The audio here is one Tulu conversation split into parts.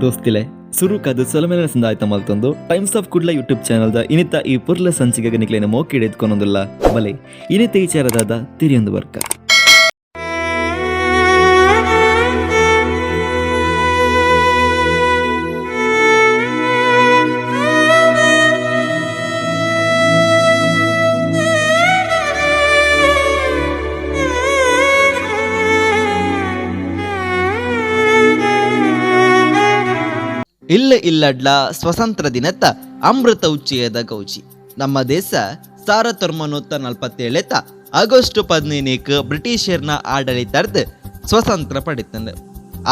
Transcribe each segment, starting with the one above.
ದೋಸ್ತಿಲೆ ಸುರುಕಾದ್ ಸೊಲಮೆನ ಸಂದಾಯ್ತ ಮಲ್ತೊಂದು ಟೈಮ್ಸ್ ಆಫ್ ಕುಡ್ಲ ಯೂಟ್ಯೂಬ್ ಚಾನಲ್ದ ಇನಿತ ಈ ಪುರ್ಲ ಸಂಚಿಕೆಗೆ ನಿಕ್ಲೇನ ಮೋಕಿಡ್ ಎತ್ಕೊನೊಂದುಲ್ಲ. ಬಲೆ ಇನಿತ ವಿಚಾರದಾದ ತಿರಿಯೊಂದು ಬರ್ಕ. ಇಲ್ಲ ಇಲ್ಲಡ್ಲ ಸ್ವತಂತ್ರ ದಿನತ್ತ ಅಮೃತ ಉಚ್ಚಯದ ಗೌಜಿ. ನಮ್ಮ ದೇಶ 1947 ಆಗಸ್ಟ್ 15ಕ್ಕೆ ಬ್ರಿಟಿಷರ್ನ ಆಡಳಿತರ್ದು ಸ್ವತಂತ್ರ ಪಡಿತಂದು.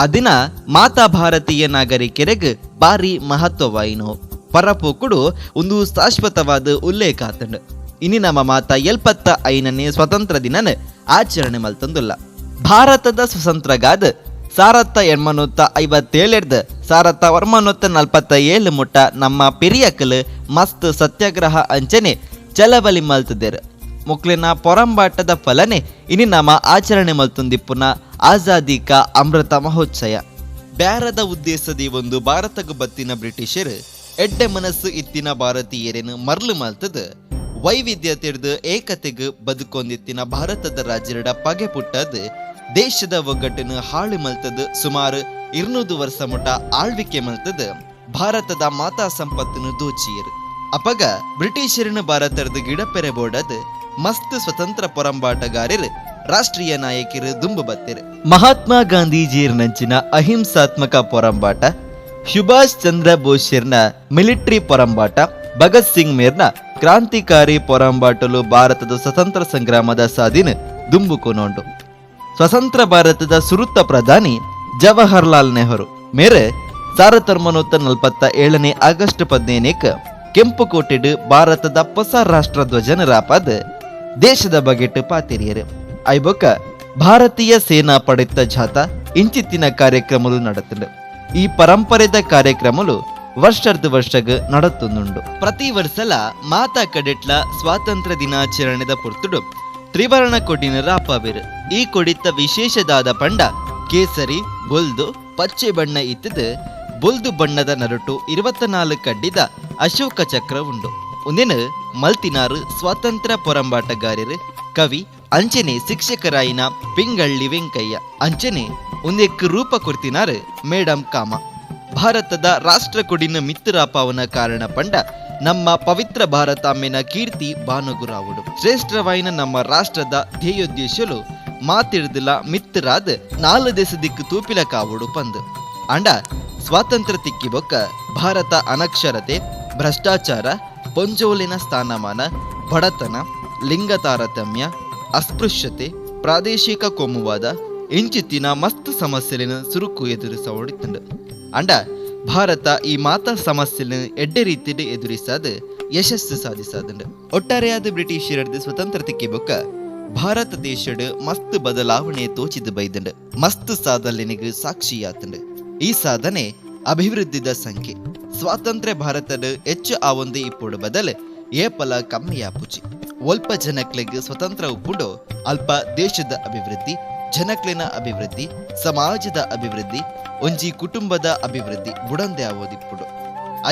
ಆ ದಿನ ಮಾತಾ ಭಾರತೀಯ ನಾಗರಿಕರಿಗೆ ಭಾರಿ ಮಹತ್ವವಾಯಿನು. ಪರಪೋಕುಡು ಒಂದು ಶಾಶ್ವತವಾದ ಉಲ್ಲೇಖ ಆತಂಡು. ಇನಿ ನಮ್ಮ ಮಾತಾ 75ನೇ ಸ್ವತಂತ್ರ ದಿನನ ಆಚರಣೆ ಮಲ್ತಂದುಲ್ಲ. ಭಾರತದ ಸ್ವತಂತ್ರಗಾದ 1857ರ್ದು 1947 ಮುಟ್ಟ ನಮ್ಮ ಪಿರಿಯಕಲು ಮಸ್ತ್ ಸತ್ಯಾಗ್ರಹ ಅಂಚನೆ ಚಲಬಲಿ ಮಲ್ತದೇರು. ಮುಕ್ಲಿನ ಪೊರಂಬಾಟದ ಫಲನೆ ಇನಿ ನಮ್ಮ ಆಚರಣೆ ಮಲ್ತುಂದಿಪ್ಪುನ ಆಜಾದಿ ಕಾ ಅಮೃತ ಮಹೋತ್ಸವ. ಬ್ಯಾರದ ಉದ್ದೇಶದಿ ಒಂದು ಭಾರತకు ಬತ್ತಿನ ಬ್ರಿಟಿಷರು ಎಡ್ಡೆ ಮನಸ್ಸು ಇತ್ತಿನ ಭಾರತೀಯರೇನು ಮರ್ಲು ಮಲ್ತದ ವೈವಿಧ್ಯತೆರ್ದು ಏಕತೆಗೆ ಬದುಕೊಂದಿತ್ತಿನ ಭಾರತದ ರಾಜ್ಯರ ಪಗೆ ಪುಟ್ಟದು ದೇಶದ ಒಗ್ಗಟ್ಟನ್ನು ಹಾಳು ಮಲ್ತದ ಸುಮಾರು 200 ವರ್ಷ ಮುಟ ಆಳ್ವಿಕೆ ಮಲ್ತದ ಭಾರತದ ಮಾತಾ ಸಂಪತ್ತನ್ನು ದೋಚಿಯರು. ಅಪಗ ಬ್ರಿಟಿಷರನ್ನು ಭಾರತದ ಗಿಡಪೆರೆ ಬೋಡದ್ ಮಸ್ತ್ ಸ್ವತಂತ್ರ ಪೊರಂಬಾಟಗಾರರು ರಾಷ್ಟ್ರೀಯ ನಾಯಕರು ದುಂಬು ಬತ್ತಿರು. ಮಹಾತ್ಮ ಗಾಂಧೀಜಿಯರ್ನಂಚಿನ ಅಹಿಂಸಾತ್ಮಕ ಪೊರಂಬಾಟ, ಸುಭಾಷ್ ಚಂದ್ರ ಬೋಸ್ರ್ನ ಮಿಲಿಟರಿ ಪೊರಂಬಾಟ, ಭಗತ್ ಸಿಂಗ್ ಮೇರ್ನ ಕ್ರಾಂತಿಕಾರಿ ಪೊರಂಬಾಟಲು ಭಾರತದ ಸ್ವತಂತ್ರ ಸಂಗ್ರಾಮದ ಸಾದಿನ ದುಂಬುಕೊನೊಂಡು. ಸ್ವತಂತ್ರ ಭಾರತದ ಸುರುತ್ತ ಪ್ರಧಾನಿ ಜವಾಹರ್ಲಾಲ್ ನೆಹರು ಮೇರೆ 1947ನೇ ಆಗಸ್ಟ್ 15ಕ್ಕೆ ಕೆಂಪುಕೋಟೆಡು ಭಾರತದ ಹೊಸ ರಾಷ್ಟ್ರಧ್ವಜನ ರಾಪದ ದೇಶದ ಬಗೆಟ್ ಪಾತಿರಿಯರು. ಐಬೊಕ್ಕ ಭಾರತೀಯ ಸೇನಾ ಪಡೆತ ಜಾಥಾ ಇಂಚಿತ್ತಿನ ಕಾರ್ಯಕ್ರಮಲು ನಡೆತಂಡು. ಈ ಪರಂಪರೆದ ಕಾರ್ಯಕ್ರಮಲು ವರ್ಷರ್ದು ವರ್ಷಗ್ ನಡತುಂದುಂಡು. ಪ್ರತಿ ವರ್ಷಲ ಮಾತಾ ಕಡೆಟ್ಲ ಸ್ವಾತಂತ್ರ್ಯ ದಿನಾಚರಣೆದ ಪೊರ್ತುಡು ತ್ರಿವರ್ಣ ಕೊಡಿನ ರಾಪವೇರು. ಈ ಕೊಡಿತ ವಿಶೇಷದಾದ ಪಂಡ ಕೇಸರಿ, ಬೊಲ್ದು, ಪಚ್ಚೆ ಬಣ್ಣ ಇತ್ತದು ಬೊಲ್ದು ಬಣ್ಣದ ನರುಟು 24 ಕಡ್ಡಿದ ಅಶೋಕ ಚಕ್ರ ಉಂಡು. ಒಂದಿನ ಮಲ್ತಿನಾರು ಸ್ವಾತಂತ್ರ್ಯ ಪೊರಂಬಾಟಗಾರರು, ಕವಿ ಅಂಚನೆ ಶಿಕ್ಷಕರಾಯಿನ ಪಿಂಗಳ್ಳಿ ವೆಂಕಯ್ಯ. ಅಂಚನೆ ಒಂದೆಕ್ ರೂಪ ಕೊರ್ತಿನಾರು ಮೇಡಂ ಕಾಮ. ಭಾರತದ ರಾಷ್ಟ್ರ ಕೊಡಿನ ಮಿತ್ರಪಾವನ ಕಾರಣ ಪಂಡ ನಮ್ಮ ಪವಿತ್ರ ಭಾರತಾಂಬೆನ ಕೀರ್ತಿ ಬಾನಗುರಾವುಡು. ಶ್ರೇಷ್ಠವಾಯಿನ ನಮ್ಮ ರಾಷ್ಟ್ರದ ಧ್ಯೇಯೋದ್ದೇಶಲು ಮಾತಿರ್ದಿಲ್ಲ ಮಿತ್ರರಾದ ನಾಲು ದೇಶ ದಿಕ್ಕು ತೂಪಿಲ ಕಾವುಡು ಪಂದು. ಅಂಡ ಸ್ವಾತಂತ್ರ್ಯ ತಿಕ್ಕಿ ಬೊಕ್ಕ ಭಾರತ ಅನಕ್ಷರತೆ, ಭ್ರಷ್ಟಾಚಾರ, ಪೊಂಜೋಲಿನ ಸ್ಥಾನಮಾನ, ಬಡತನ, ಲಿಂಗ ತಾರತಮ್ಯ, ಅಸ್ಪೃಶ್ಯತೆ, ಪ್ರಾದೇಶಿಕ ಕೋಮುವಾದ ಇಂಚಿತ್ತಿನ ಮಸ್ತ್ ಸಮಸ್ಯೆಲಿನ ಸುರುಕು ಎದುರಿಸೋಡಿತ್ತಂಡು. ಅಂಡ ಭಾರತ ಈ ಮಾತಾ ಸಮಸ್ಯೆನ ಎಡ್ಡೆ ರೀತಿಯಲ್ಲಿ ಎದುರಿಸಾದ ಯಶಸ್ಸು ಸಾಧಿಸಾದಂಡು. ಒಟ್ಟಾರೆಯಾದ ಬ್ರಿಟಿಷರದ್ದು ಸ್ವತಂತ್ರ ತಿಕ್ಕಿ ಬೊಕ್ಕ ಭಾರತ ದೇಶಡ್ ಮಸ್ತ್ ಬದಲಾವಣೆ ತೋಚಿದು ಬೈದಂಡು. ಮಸ್ತ್ ಸಾಧನೆಗೆ ಸಾಕ್ಷಿಯಾತಂಡು. ಈ ಸಾಧನೆ ಅಭಿವೃದ್ಧಿದ ಸಂಖ್ಯೆ ಸ್ವಾತಂತ್ರ್ಯ ಭಾರತದ ಹೆಚ್ಚು ಆವೊಂದು ಇಪ್ಪುಡು ಬದಲು ಏಪಲ ಕಮ್ಮಿಯಾಪುಜಿ. ಒಲ್ಪ ಜನಕ್ಲೆಗ್ ಸ್ವತಂತ್ರ ಉಪ್ಪುಂಡು ಅಲ್ಪ ದೇಶದ ಅಭಿವೃದ್ಧಿ, ಜನಕ್ಲೆನ ಅಭಿವೃದ್ಧಿ, ಸಮಾಜದ ಅಭಿವೃದ್ಧಿ, ಒಂಜಿ ಕುಟುಂಬದ ಅಭಿವೃದ್ಧಿ ಬುಡಂದೆ ಆವೋದಿಪ್ಪುಡು.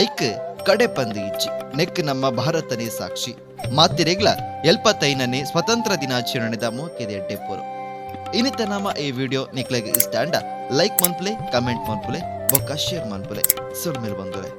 ಐಕ್ ಕಡೆ ಪಂದು ಇಜ್ಜಿ. ನೆಕ್ ನಮ್ಮ ಭಾರತನೇ ಸಾಕ್ಷಿ. ಮಾತಿರೆಗ್ಲ 75ನೇ ಸ್ವತಂತ್ರ ದಿನಾಚರಣೆದ ಮೋಕೆದ ಎಡ್ಡೆಪೋರು. ಇನಿತ ನಮ್ಮ ಈ ವಿಡಿಯೋ ನಿಕ್ಲೆಗ್ ಇಷ್ಟ ಅಂಡ ಲೈಕ್ ಮನ್ಪುಲೆ, ಕಮೆಂಟ್ ಮನ್ಪುಲೆ, ಬೊಕ್ಕ ಶೇರ್ ಮನ್ಪುಲೆ. ಸುಳ್ಮೇಲ್ ಬಂದುಲೆ.